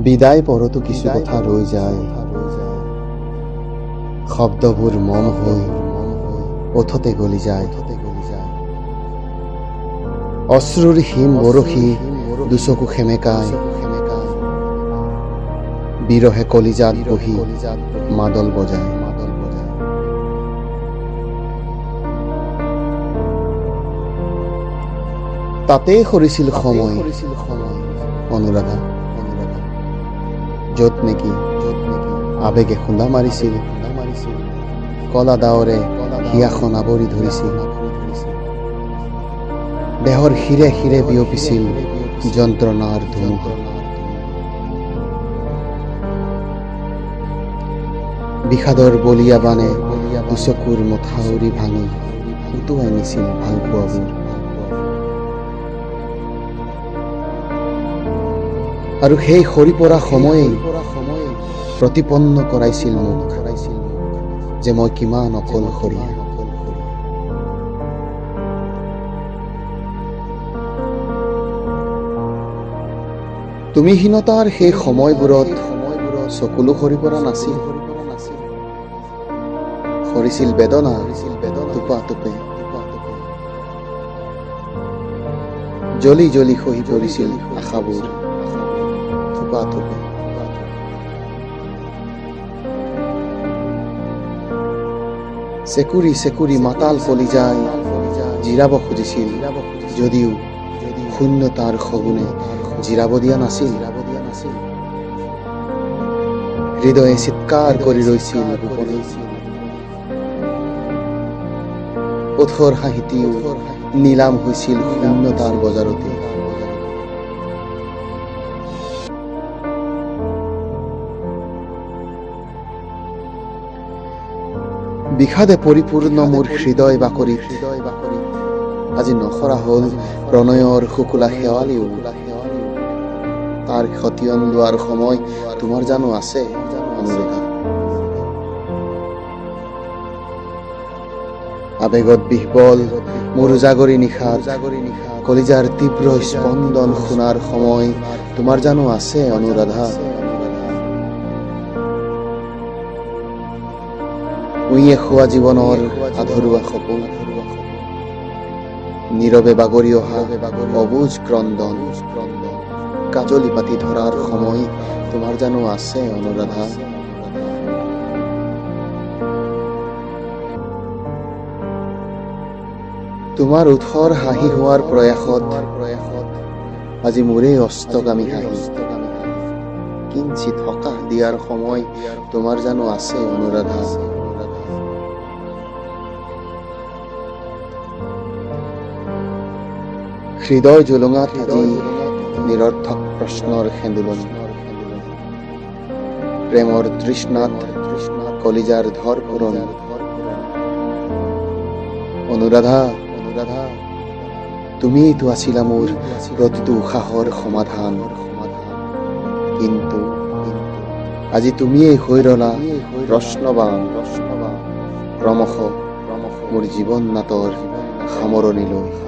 বিদায় পৰতো কিছু কথা ৰৈ যায়, শব্দবোৰ মম হৈ ওঠতে গলি যায়। অশ্ৰুৰ হিম বৰশী দুচকু সেমেকায়, বিৰহে কলিজাত বহি মাদল বজায়। তাতেই সৰিছিল সময় অনুৰাধা, য'ত নেকি আবেগে খুন্দা মাৰিছিল, কলা ডাৱৰে হিয়াখন আৱৰি ধৰিছিল, দেহৰ শিৰে শিৰে বিয়পিছিল যন্ত্ৰণাৰ ধুমুহা। বিষাদৰ বলীয়া বানে দুচকুৰ মথাউৰি ভাঙি উটুৱাই নিছিল ভালপোৱাবোৰ। আৰু সেই সৰি পৰা সময়েই প্ৰতিপন্ন কৰাইছিল মোক যে মই কিমান অকলশৰীয়া। তুমিহীনতাৰ সেই সময়বোৰত চকুলো সৰি পৰা নাছিল, সৰিছিল বেদনা টোপা টোপে, জ্বলি জ্বলি খহি পৰিছিল আশাবোৰ থোপা থোপে। চেকুৰি চেকুৰি মাতাল কলিজাই জিৰাব খুজিছিল, যদিও শূন্যতাৰ শগুনে জিৰাব দিয়া নাছিল। হৃদয়ে চিৎকাৰ কৰি ৰৈছিল গোপনে, ওঠৰ হাঁহিটিও নিলাম হৈছিল শূন্যতাৰ বজাৰতে। বিষাদে পৰিপূৰ্ণ মোৰ হৃদয় বাকৰিত আজি নসৰা হ'ল প্ৰণয়ৰ শুকুলা শেৱালিও। তাৰ খতিয়ন লোৱাৰ সময় তোমাৰ জানো আছে অনুৰাধা? আবেগত বিহ্বল মোৰ উজাগৰী নিশাত কলিজাৰ তীব্ৰ স্পন্দন শুনাৰ সময় তোমাৰ জানো আছে অনুৰাধা? উঁয়ে খোৱা জীৱনৰ আধৰুৱা সপোন, নীৰৱে বাগৰি অহা অবুজ ক্ৰন্দন, কাজলি পাতি ধৰাৰ সময় তোমাৰ জানো আছে অনুৰাধা? তোমাৰ ওঠৰ হাঁহি হোৱাৰ প্ৰয়াসত আজি মোৰেই অস্তগামী হাঁহি কিঞ্চিত সকাহ দিয়াৰ সময় তোমাৰ জানো আছে অনুৰাধা? হৃদয় জুলুঙাত আজি নিৰৰ্থক প্ৰশ্নৰ সেন্দুলনি, প্ৰেমৰ তৃষ্ণাত কলিজাৰ ধৰ পুৰণি। অনুৰাধা, তুমিয়েইতো আছিলা মোৰ প্ৰতিটো উশাহৰ সমাধান, কিন্তু আজি তুমিয়েই হৈ ৰলা প্ৰশ্নবান ক্ৰমশ মোৰ জীৱন নাটৰ সামৰণিলৈ।